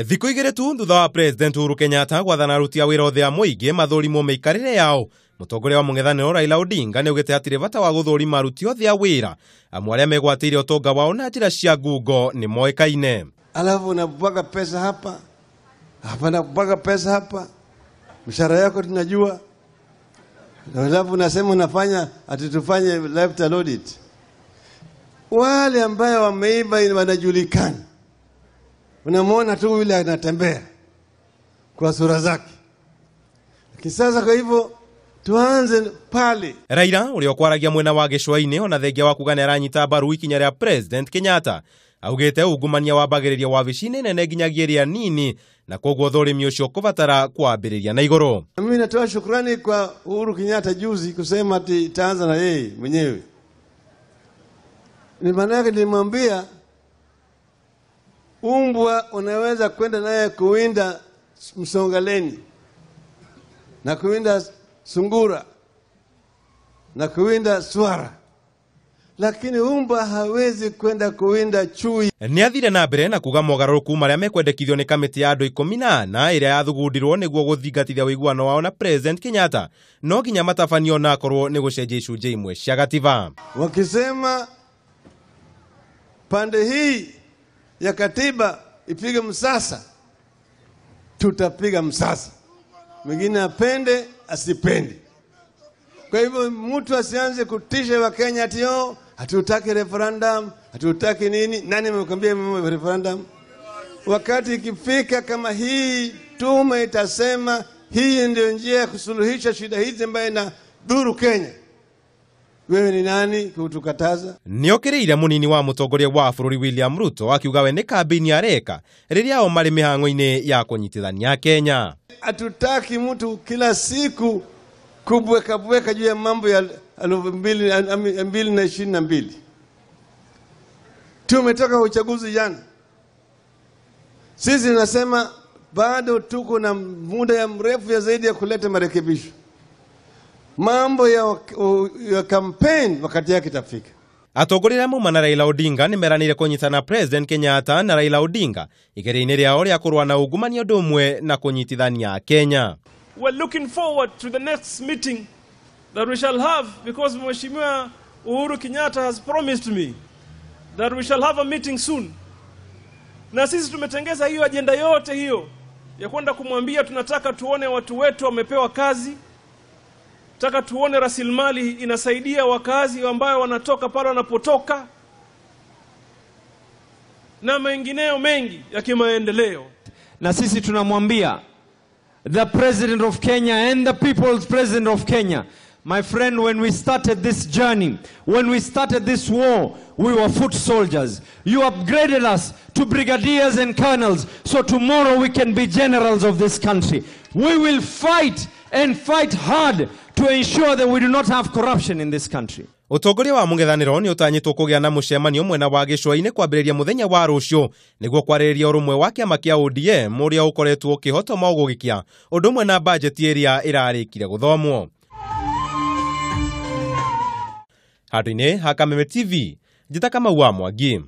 Thikũ igĩrĩ tu thutha wa President Uhuru Kenyatta gwathana aruti a wĩra othe a mũingĩ mathũrimwo mĩikarĩre yao, mũtongoria wa mũng'ethanĩro Raila Odinga nĩaugĩte hatirĩ bata wa gũthũrima aruti othe a wĩra, amwe arĩa megwatĩire ũtonga wao na njĩra cia ngungo nĩ moĩkaine. Alafu unabwaga pesa hapa hapa, unabwaga pesa hapa, mshahara yako tunajua, alafu unasema unafanya ati tufanye lifestyle audit. Wale ambayo wameiba wanajulikana, unamwona tu yule anatembea kwa sura zake. Lakini sasa kwa hivyo tuanze pale. Raila ũrĩa ũkwaragia mwena wa gĩcũa-inĩ ona thengia wa kuga nĩaranyita mbaru ikinya rĩa President Kenyatta augĩte ungumania wambagĩrĩria wabici-inĩ nene nginyagia ĩrĩa nini na koguo thũrĩmi ũcio kũbatara kwambĩrĩria na igũrũ. Mimi natoa shukrani kwa Uhuru Kenyatta juzi kusema ati itaanza na yeye mwenyewe. Ni maana yake nilimwambia umbwa unaweza kwenda naye kuwinda msongaleni na kuwinda sungura na kuwinda swara, lakini umbwa hawezi kwenda kuwinda chui. Nĩathire na mbere na kuga mogarũrũku marĩa mekwendekithio nĩ kamĩtĩ ya andũ 14 ĩrĩa yathugundirwo nĩguo gũthingatithia ũiguano wao na President Kenyatta no nginya matabanio na akorwo nĩ gũcenjia icunjĩ imwe cia gatiba. Wakisema pande hii ya katiba ipige msasa, tutapiga msasa, mwingine apende asipende. Kwa hivyo mtu asianze kutisha Wakenya ati oh, hatutaki referendum, hatutaki nini. Nani amekwambia mimi referendum? Wakati ikifika kama hii, tume itasema hii ndio njia ya kusuluhisha shida hizi ambayo inadhuru Kenya. Wewe ni nani kutukataza? Nĩokĩrĩire mũnini wa mũtongoria wa bũrũri William Ruto akiuga we nĩ kambĩini areka rĩrĩa o marĩ mĩhang'o-inĩ ya kũnyitithania Kenya. Hatutaki mtu kila siku kubweka bweka juu ya mambo ya 2022. Tumetoka uchaguzi jana. Sisi tunasema bado tuko na muda ya mrefu ya zaidi ya kuleta marekebisho. Mambo ya campaign wakati yake itafika. Atongoria mauma na Raila Odinga nĩmeranĩire kũnyitana President Kenyatta na Raila Odinga igeria-inĩ rĩao rĩa kũrũa na ungumania ũndũ ũmwe na kũnyitithania Kenya. We're looking forward to the next meeting that we shall have, because Mheshimiwa Uhuru Kenyatta has promised me that we shall have a meeting soon. Na sisi tumetengeza hiyo ajenda yote hiyo ya kwenda kumwambia tunataka tuone watu wetu wamepewa kazi, tunataka tuone rasilimali inasaidia wakazi ambao wanatoka pale wanapotoka na mengineo mengi ya kimaendeleo. Na sisi tunamwambia the President of Kenya and the people's President of Kenya, my friend, when we started this journey, when we started this war, we were foot soldiers. You upgraded us to brigadiers and colonels, so tomorrow we can be generals of this country. We will fight and fight hard to ensure that we do not have corruption in this country. Ũtongoria wa mũng'ethanĩro nĩ ũtanyĩtwo kũgĩa na mũcemanio mwena wa gĩcũa-inĩ kwambĩrĩria mũthenya wa rũciũ nĩguo kwarĩrĩria ũrũmwe wa kĩama kĩa ODM ũrĩa ũkoretwo ũkĩhotoma ũgũgĩkia ũndũ ũmwe na bajeti ĩrĩa ĩrarĩkire gũthomwo. Handũ-inĩ ha Kameme TV, njĩta Kamau wa Mwangi.